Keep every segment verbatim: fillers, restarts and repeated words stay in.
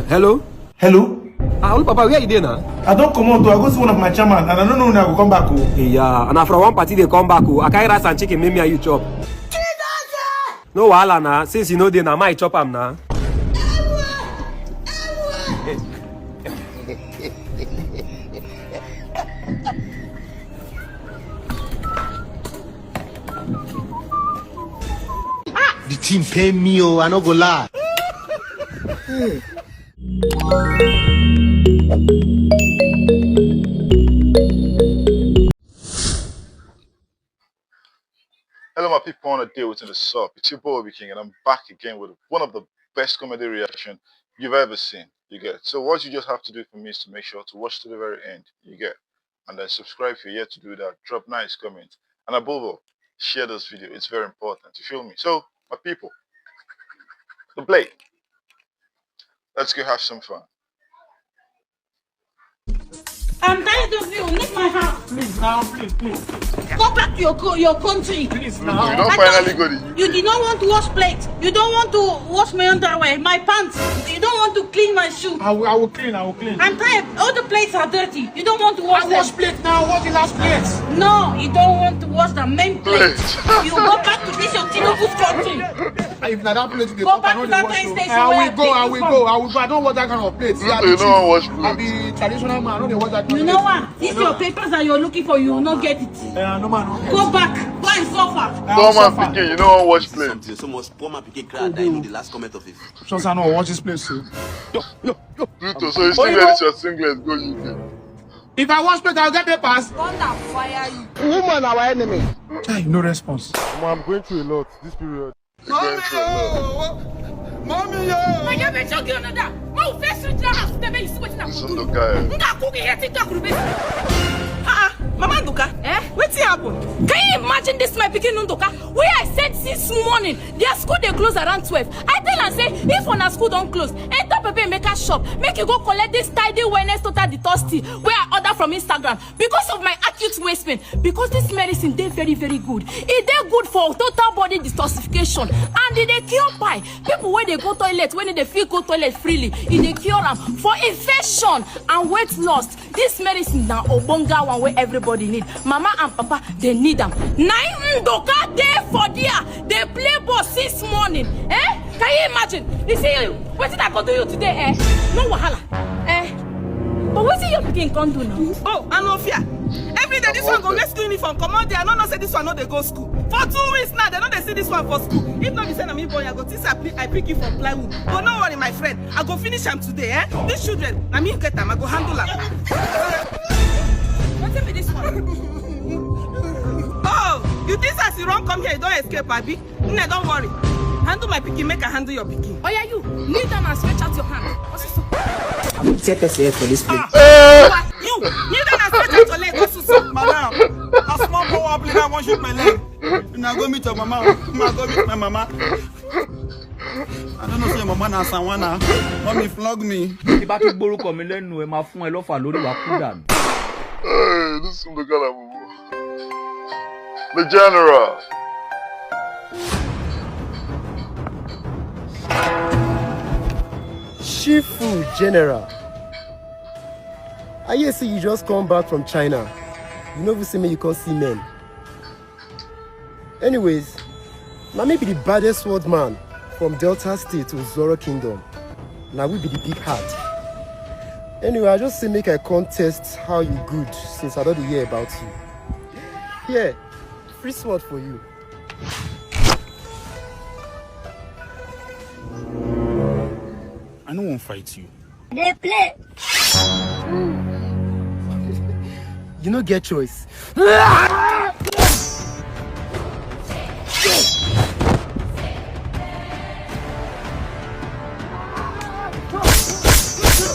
Hello? Hello? Ah, old papa, where you dey now? I don comot o, I go see one of my chairman and I no know when I go come back o. Yeah, and na from one party dey come back o. I carry rice and chicken, make me and you chop. No wahala na, since you no dey na, my chop am na. The thing pain me o, I no go lie. Hello, my people on the day within the sub. It's your boy Obi King, and I'm back again with one of the best comedy reaction you've ever seen. You get, so what you just have to do for me is to make sure to watch to the very end. You get, and then subscribe if you're yet to do that. Drop nice comment, and above all, share this video. It's very important. You feel me? So, my people, the play. Let's go have some fun. I'm tired of you. Leave my house. Please now, please, please, please. Go back to your co- your country. Please You now. don't finally go the U K. You did not want to wash plates. You don't want to wash my underwear, my pants. You don't want to clean my shoe. I will, I will clean, I will clean. I'm tired. All the plates are dirty. You don't want to wash I them. Wash plate now. Wash the last plate. No, you don't want to wash the main plate. Plate. You go back to this your Tinubu's country. If na that plate you dey Go talk, I back no to dey that wash time o. station I where will I go, pick I you will from. go, I will go. I don't wash that kind of plate. See, I You be don't wash chief. I plate. Be traditional man. I no dey wash that kind You of know plate. what? These your papers that you're looking for, you will not get it. Eh, no man. Go back. Go and suffer. I Poor will man suffer. Pikin, you don't wash plate. Something so much poor man pikin cry die no the last comment of it. Just I no wash this place o. Pluto, so you still wear this your singlet go U K. If I wash plate, I'll get papers. God that fire you. Woman, our enemy. Chai, no response. Omo, I'm going through a lot this period. You going through a lot. Mommy, yo. My girl, be talking another. My face reach that house, then you see what I This go one do. the guy. Nga cook here, think I could be. Ah, Mama Nduka, eh? Wetin happen? Can you imagine this my pikin Nduka? Where I said since morning, their school dey close around twelve. I tell am say if una school don close, enter Pepe Emeka shop, make you go collect this tidy wellness total detox tea wey I order from Instagram. Because of my acute waist pain, because this medicine dey very very good. E dey good for total body detoxification and e dey cure pie. People wey dey go toilet, wey no dey fit go toilet freely, e dey cure am. For infection and weight loss, this medicine na ogbonge one wey everybody need. Mama and papa dey need am. Na im Ndoka dey for there dey play ball since morning. Eh? Can you imagine? You see, wetin I go do you today, eh? No wahala. Eh? But wetin your pikin come do now? Oh, I no fear. Every day this one go wear school uniform comot there. I no know say this one no dey go school. For two weeks now, they no dey see this one for school. If no be say na me born, I go think say I pick- I pick you from plywood. But no worry, my friend. I go finish am today, eh? These children, na me get am. I go handle am. Wetin be this one? Oh, you think as you run come here, you don escape, abi? Nne, don't worry. Handle my pikin, make I handle your pikin. Oya you, kneel down and stretch out your hand. What's this one? I will tear person head for this place. You, kneel down and stretch out your leg. What's this one? Madam, a small boy up there wan shoot my leg. Una go meet your mama. Una go meet my mama. I don't know say your mama na Sawana. Mommy flog me. Tí bá tún gbórúkọ mi lẹ́nu ẹ̀ máa fún ẹ lọ́fà lórí wa kú dànù. Hey, this is the kind of the general. Shifu General, I hear say you just come back from China. You no even see me, you come see men. Anyways, na me be the baddest sword man from Delta State to Zoro Kingdom. Na we be the big heart. Anyway, I just say make I come test how you good since I don dey hear about you. Here, free sword for you. I no wan fight you. They play. You no get choice.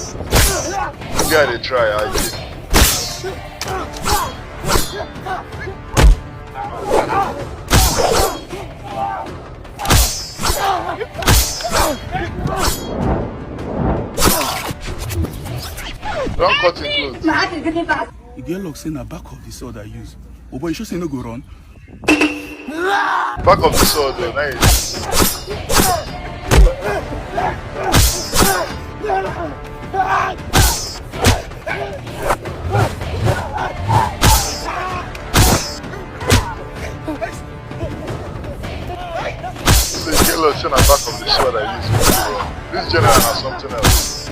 This guy dey try, I get. Don't cut him clothes. You get luck say na back of the sword I use. Oh boy, you sure say no go run? Back of the sword, though, nice. General or something else.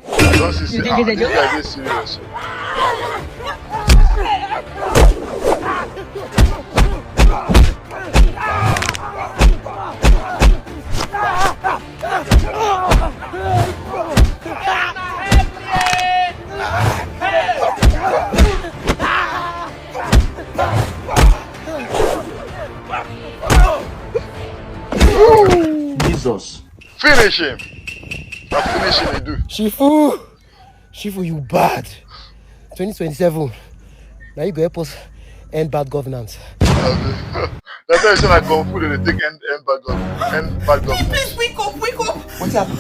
I don see say, ah, this guy dey serious. Jesus. Finish him. Na finish him, he do. Shifu, Shifu, you bad. twenty twenty-seven, now you go help us end bad governance. That's why I say na kung fu dem dey take end, end bad governance. End bad governance. Please wake up, wake up. What happened?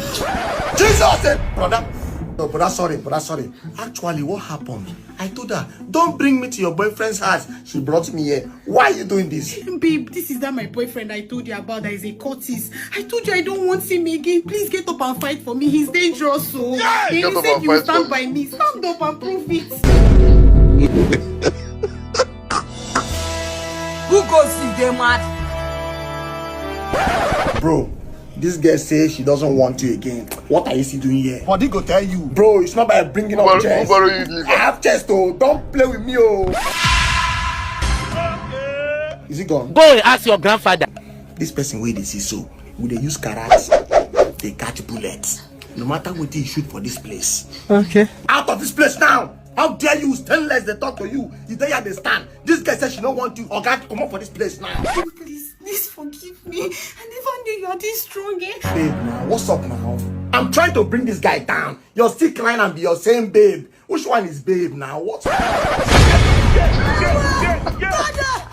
Jesus, eh, brother. No, brother, sorry, brother, sorry. Actually, what happened? I told her, "Don't bring me to your boyfriend's house." She brought me here. Why are you doing this? Babe, this is that my boyfriend I told you about that is a cultist. I told you I don't want him again. Please get up and fight for me. He's dangerous, so. Yeah, you said you stand by me. Stand up and prove it. Who goes if they mad? Bro, this girl says she doesn't want you again. What are you still doing here? Body go tell you. Bro, it's not by bringing up chest. Who borrow you liver? I have chest, oh. Don't play with me, oh. Is it gone? Go and ask your grandfather. This person wey dey see so, we dey use karate, dey catch bullets. No matter wetin you shoot for this place. Okay. Out of this place now! How dare you, stainless, they talk to you. You dey here dey stand. This girl said she no want you. Oga, comot for this place now. Please, please forgive me. I never knew you are this strong, eh? Babe, now, what's up now? I'm trying to bring this guy down. You're still crying and be your same babe. Which one is babe now? What? Father,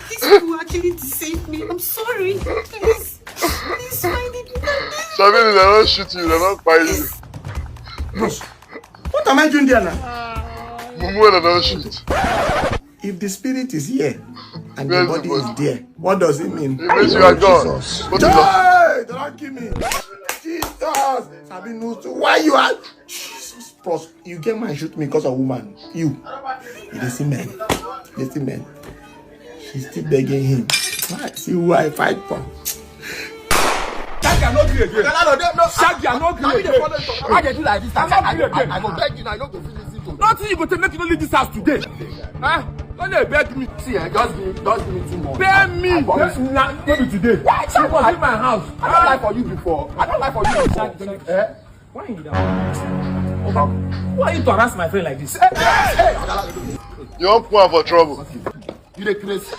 these people actually deceived me. I'm sorry. Please, please find it. Sabi, they don't shoot you, they don't buy you. Bros, what am I doing there now? Mumu, they don't shoot. If the spirit is here and the body is there, what does it mean? It means you are gone. Jesus. What is that? Hey, they don't kill me. Jesus. Sabi knows too. Why you are? Jesus. Bros, you get man shoot me because of woman. You. You dey see men. You dey see men. She's still begging him. Why? See who I fight for. Shaggy, I no gree again. Shaggy, I no gree again. Why they do like this? I, I, I, I go beg you now. You no go fit listen to me. Nothing you go take make you no leave this house today. Huh? Don't dey beg me. See, eh, just give me, just give me two months. Pay me. I promise you. Nah, no be today. Why you go leave my house? I don't lie for you before. I don't lie for you before. Eh? Why you down? Oga, who are you to harass my friend like this? Hey, hey, hey, Oga Lalo. You wan put am for trouble. You dey craze.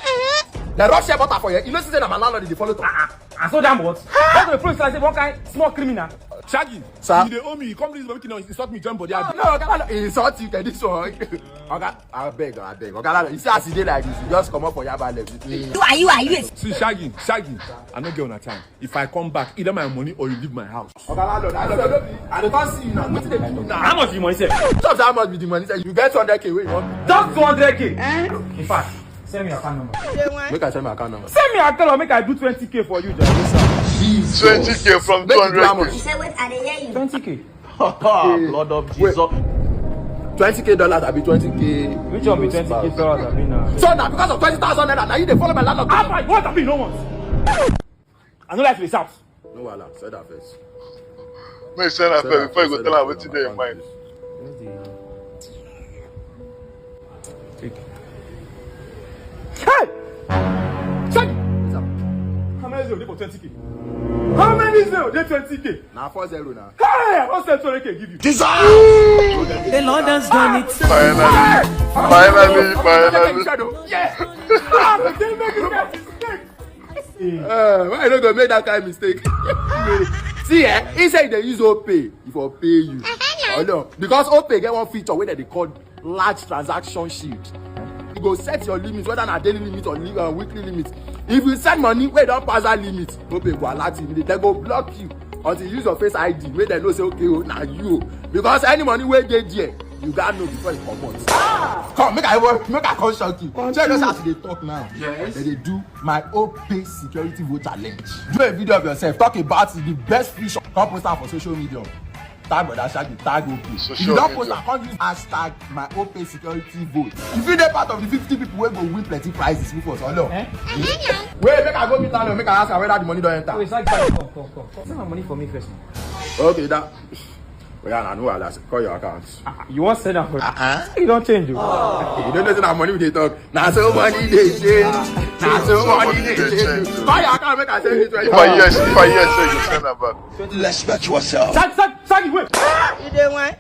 They rush share butter for here. You know say na my landlord dey follow talk. Ah, ah, I saw that what? That's the place I say one kind small criminal. Shaggy, sir. You dey owe me. You come this week, you know, insult me, join body. No, no, Oga Lalo, insult you, this one. Oga, I beg, I beg. Oga Lalo, you see as you dey like this, you just comot for Yaba left. Who are you? Are you a... See, Shaggy, Shaggy, I no get una time. If I come back, either my money or you leave my house. Oga landlord, I don't, I don't, I don't see you now. Wetin dey do now? How much be the money sef? Just how much be the money sef? You get two hundred K wey you want? Just two hundred K? Eh? In fact, send me your account number. Make I send my account number. Send me account number, make I do twenty K for you, Jare. Twenty K from two hundred K. Make you do how much? He said, "Wait, I dey hear you." Twenty K. Blood of Jesus. Twenty K dollars, abi twenty K. Which one be twenty K dollars, abi na? So now, because of twenty thousand naira, now you dey follow my landlord. How much? What abi no want? I no like to dey shout. No wahala, send am first. Make you send am first before you go tell am wetin dey your mind. Take. Hey! Shaggy! How many zero dey for twenty K? How many zero dey twenty K? Na four zero na. Hey! I don send two hundred K give you. Jesus! The Lord has done it. Finally, finally, finally. Yes! Ah, but then make you get mistake. Uh, why you no go make that kind of mistake? See, eh? He say they use Opay, if I pay you. Oh no, because Opay get one feature wey dem dey call large transaction shield. You go set your limit, whether na daily limit or li-, uh, weekly limit. If you send money wey don pass that limit, Opay go alert you. Dem go block you until you use your face I D, make dem know say, okay, oh, na you. Because any money wey dey there, you gotta know before you comot. Come, make I, make I come shock you. Shey you know say as you dey talk now, yes, dem dey do my Opay security vote challenge. Do a video of yourself, talk about the best feature, come post am for social media. Tag Brother Shaggy, tag Opay. If you don post am, come use hashtag my Opay security vote. You fit dey part of the fifty people wey go win plenty prizes, people for Solo. Eh? Wait, make I go meet landlord, make I ask am whether the money don enter. Wait, Shaggy, come, come, come, come. Send my money for me first. Okay, that. Well, yeah, I know I call your account. Ah, you wan send am for? Uh-uh. You don change o. You don't know say na money we dey talk. Na so money dey change. Na so money dey change. Call your account, make I send you twenty. If I yes, if I yes, say you send am back. Respect yourself. Shag, Shag, Shaggy, wait. You dey wine?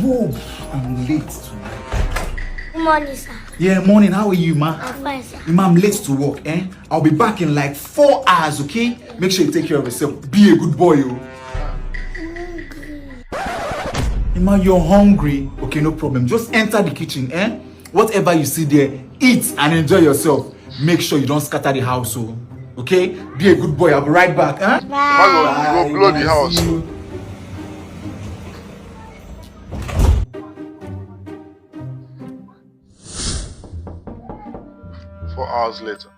Whoa, I'm late tonight. Good morning, sir. Yeah, morning. How are you, ma? I'm fine, sir. Ma, I'm late to work, eh? I'll be back in like four hours, okay? Make sure you take care of yourself. Be a good boy, oh. Ma, you're hungry? Okay, no problem. Just enter the kitchen, eh? Whatever you see there, eat and enjoy yourself. Make sure you don't scatter the house, oh. Okay? Be a good boy. I'll be right back, huh? Bye. Go blow the house. Four hours later.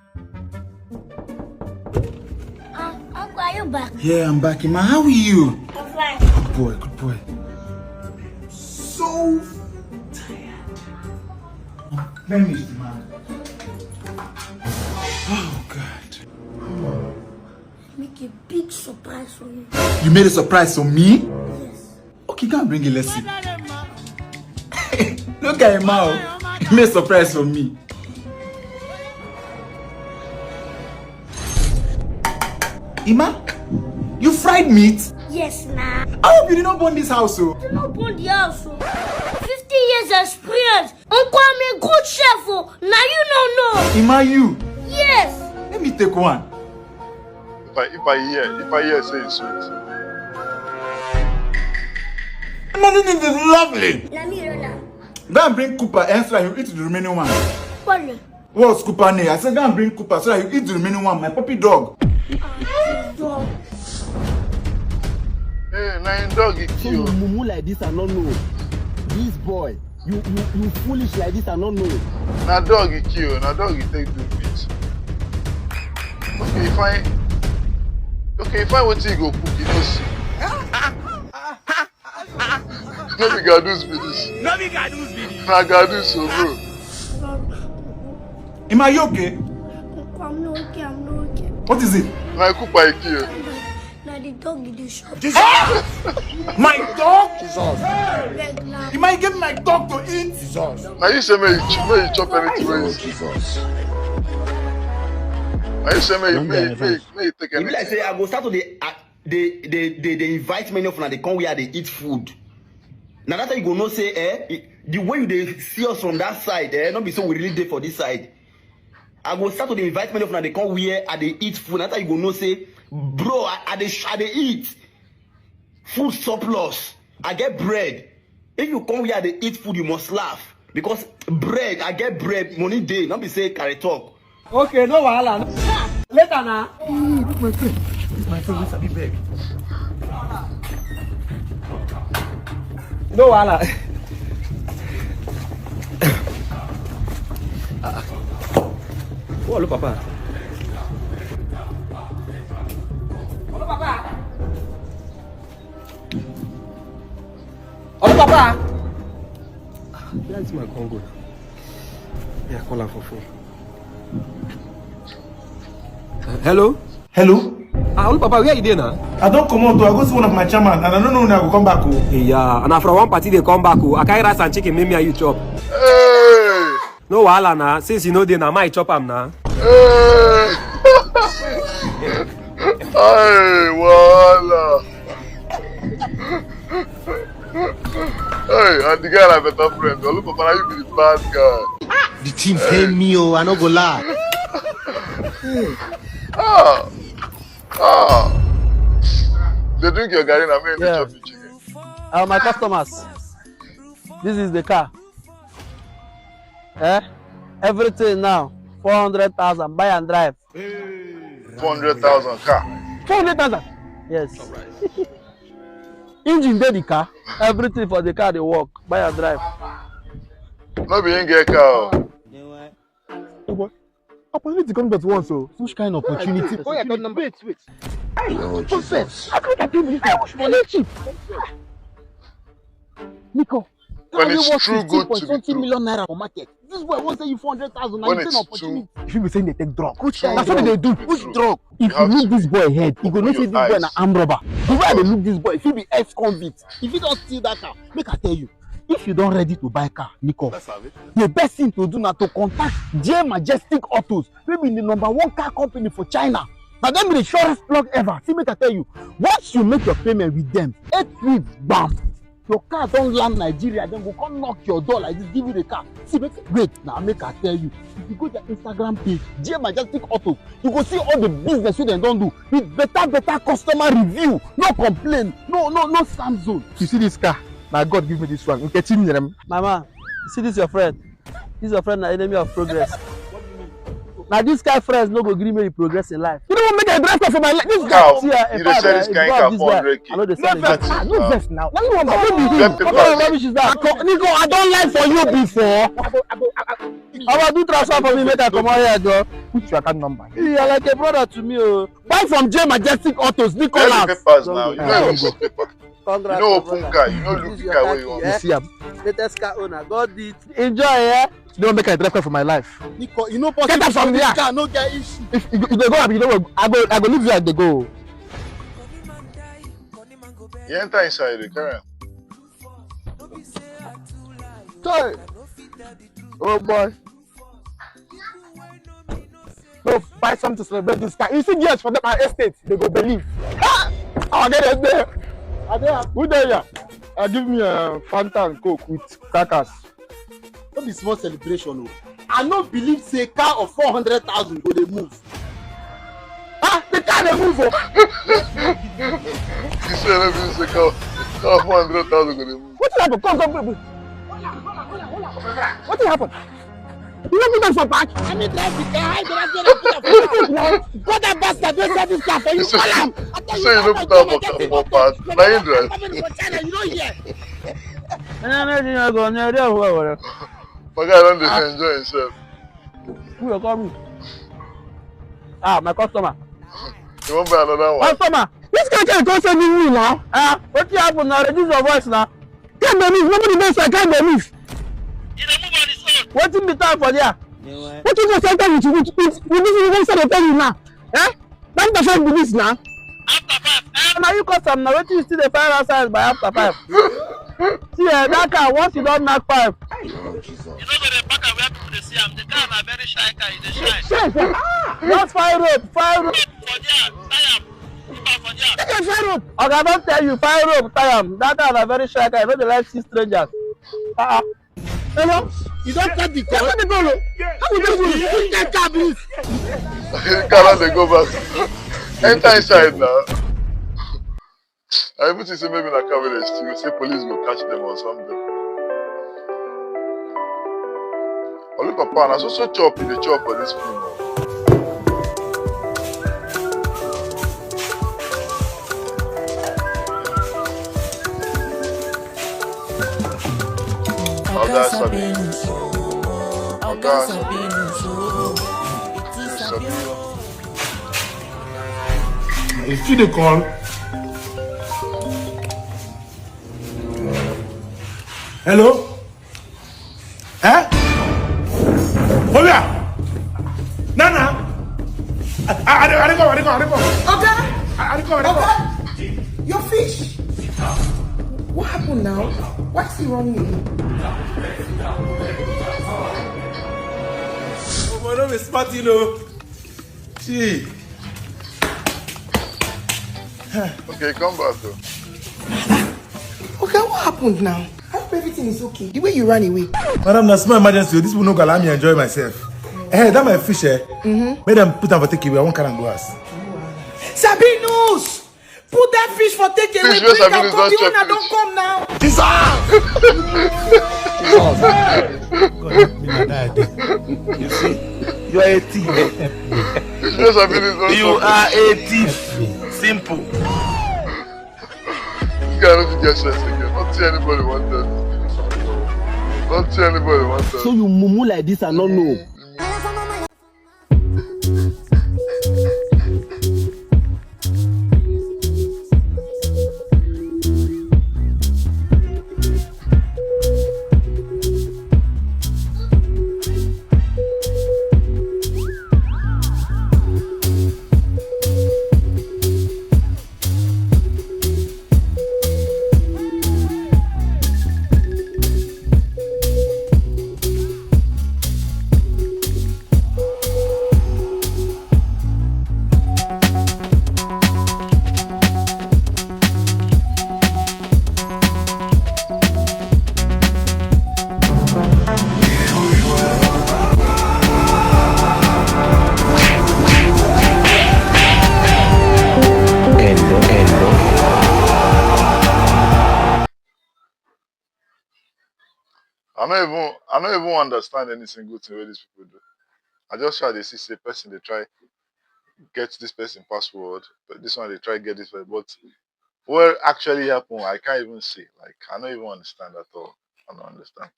Um, Uncle, are you back? Yeah, I'm back, Emma. How are you? I'm fine. Good boy, good boy. So tired. I'm famished, man. Oh, God. Make a big surprise for you. You made a surprise for me? Yes. Okay, go and bring a lesson. Look at Emma. You made a surprise for me. Emma, you fried meat? Yes, ma. I hope you did not burn this house, oh. You not burn the house, oh. Fifty years experience. Uncle, I'm a good chef, oh. Now you don't know. Emma, you? Yes. Let me take one. If I, if I hear, if I hear say it's sweet. Emma, this is lovely. Let me run am. Go and bring Cooper and so that you eat the remaining one. What? What's Cooper name? I said go and bring Cooper so that you eat the remaining one, my puppy dog. Dog. Hey, na him dog he kill. So you mumu like this, I no know. This boy, you, you, you foolish like this, I no know. Na dog he kill, na dog he take do beat. Okay, fine. Okay, fine. Wetin you go cook, you no see. No be gadus be this. No be gadus be this. Na gadus o, bro. Am I okay? I'm not okay, I'm not okay. What is it? Na kupa iki o. Na the dog you dey shop. Jesus! My dog? Jesus. Beg now. Am I giving my dog to eat? Jesus. Na you say make you ch-, make you chop anything wey you see. Jesus. Na you say make you, make you, make you, make you take anything. E be like say I go start to dey, I, dey, dey, dey, dey invite many of una dey come where I dey eat food. Na that time you go know say, eh, e, the way you dey see us from that side, eh, no be so we really dey for this side. I go start to dey invite many of una dey come where I dey eat food. Na that time you go know say, bro, I, I dey sh-, I dey eat. Food surplus. I get bread. If you come where I dey eat food, you must laugh. Because bread, I get bread, money dey. No be say carry talk. Okay, no wahala. Later na. Look my friend, look my friend, wey sabi beg. No wahala. Ah, ah. Oh, hello, Papa. Hello, Papa. Hello, Papa. Where is my Congo? Yeah, call her for phone. Uh, hello? Hello? Ah, hello, Papa, where you dey now? I don comot o, I go see one of my chairman, and I no know when I go come back o. Yeah, and na from one party dey come back o. I carry rice and chicken, make me and you chop. Hey! No wahala na, since you no dey na, my chop am na. Hey! Hey, wahala. Hey, and the guy na better friend. Olu Papa, na you be the bad guy. The thing pain me o, I no go lie. Ah, ah. They drink your garri na, me dey chop the chicken. Uh, my customers, this is the car. Eh? Everything now, four hundred thousand, buy and drive. Four hundred thousand car. Four hundred thousand? Yes. Engine dey the car, everything for the car dey work, buy and drive. No be him get car o. Oh boy. Opportunity come but once o. Which kind of opportunity? Oh, yeah, number. Wait, wait. Hey, oh, Jesus. How can I do this? Hey, which money cheap? Nico, when it's true good to be true. Million naira for market. This boy wants you four hundred thousand. When it's opportunity. If you be saying they take drug. Which kind of drug? That's what they do. Which drug? If you look this boy head, you go know say this boy na armed robber. The way they look this boy, if he be ex-convict, if he don't steal that car, make I tell you, if you don't ready to buy car, Nico, the best thing to do now to contact J Majestic Autos, maybe the number one car company for China. Now them be the surest plug ever. See, make I tell you, once you make your payment with them, eight weeks, bam, your car don't land Nigeria, then go come knock your door like this, give you the car. See, make, wait, now make I tell you. If you go to Instagram page, J Majestic Autos, you go see all the business wey dem don do with better, better customer review. No complain, no, no, no Samsung. You see this car? Now God give me this one. Nkechi nyere m. My man, you see this your friend? This your friend na enemy of progress. Now this kind friends no go gree make you progress in life. You know what make I drive for my life? This guy. How? See, eh, in fact, eh, if you have this guy, I know the same thing. No vex now. Let me one. What kind of rubbish is that? Nico, I don't lie for you before. I go, I go, I, I, Omo, do transfer for me, make I comot here, Joe. Put your account number. You are like a brother to me, oh. Buy from J Majestic Autos, Nicholas. Get the papers now. You know, you know, open car. You know, look the car where you want. You see am. Latest car owner. God did. Enjoy, yeah. You don't make a drive for my life. Nico, you know, get up from here. Car no get issue. If you, you go, you know, I go, I go leave you at the go. You enter inside, you carry am. Sorry. Oh boy. Go buy something to celebrate this car. You see girls for my estate, they go believe. Ah! I'll get it there. Are they happy? Who there? Yeah. Uh, give me a Fanta and Coke with crackers. No be small celebration o. I no believe say car of four hundred thousand go dey move. Ah, the car dey move o. You say no be say car, car of four hundred thousand go dey move. Wetin happen? Come, come, come, come. Wetin happen? You no put am for back? Let me drive the car. I drive the car. Put am for back. What that bastard wey sell this car for you? Call am. I tell you, say you no put am for back. Na him drive. Coming for China, you no hear. My guy don dey enjoy himself. Who dey call me? Ah, my customer. You wan buy another one? Customer, this kind thing come send me now. Ah, wetin happen now? Reduce your voice now. Can't believe, nobody knows I can't believe. Wetin be time for there? Wetin go center with, with, with, with this one side of tell you now? Eh? That the first be this now. After five. Eh, na you cause am na. Wetin you still dey find outside by after five? See, eh, that car, once you don knack five. You know, when they pack am where people dey see am, the car na very shy car, e dey shy. Shy, shy. Ah! Just find rope, find rope. For there, tie am. Put am for there. Take am, find rope. Oga don tell you, find rope, tie am. That car na very shy car, e no dey like see strangers. Ah, ah. Hello? You don cut the call? Cut the call, oh. How we do this? You take car, please. Car don dey go back. Enter inside now. I even think say maybe na car wey dem steal, say police go catch them or something. Only papa, na so so chop you dey chop for this film. Oga Sabinus. Oga Sabinus. You still dey call? Hello? Eh? Obia! Nana! I, I, I, I dey come, I dey come, I dey come. Oga! I, I dey come, I dey come. Oga! Your fish! What happened now? Why is he running? Omo, no be smart, you know. See. Okay, come back, though. Okay, what happened now? I hope everything is okay. The way you ran away. Madam, na small emergency o. This people no go allow me enjoy myself. Eh, that my fish, eh? Mm-hmm. Make them put am for take away. I wan carry am go house. Sabinus! Put that fish for take away. Fish wey Sabinus don chop finish. The owner don come now. Jesus! God help me na that day. You see, you are a thief. Fish wey Sabinus don chop finish. You are a thief. Simple. This guy no fit get sense again. Nothing anybody wan tell. Nothing anybody wan tell. So you mumu like this and no know. I no even I no even understand any single thing wey these people do. I just try dey see say person dey try get this person password, but this one dey try get this person. But what actually happen, I can't even see. Like, I no even understand at all. I no understand.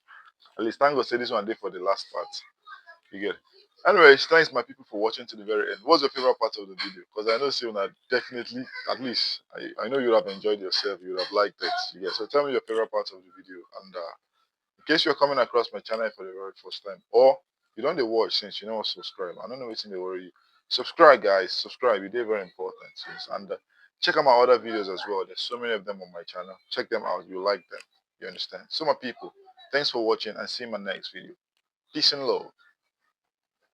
At least thank God say this one dey for the last part. You get it? Anyways, thanks my people for watching to the very end. What's your favorite part of the video? Because I know say una definitely, at least I, I know you would have enjoyed yourself, you would have liked it. Yeah, so tell me your favorite part of the video. And uh, in case you're coming across my channel for the very first time, or you don't dey watch since you never subscribe, I don't know what's in the worry you. Subscribe, guys. Subscribe. It is very important. Yes. And uh, check out my other videos as well. There's so many of them on my channel. Check them out. You like them. You understand? So my people, thanks for watching and see you in my next video. Peace and love.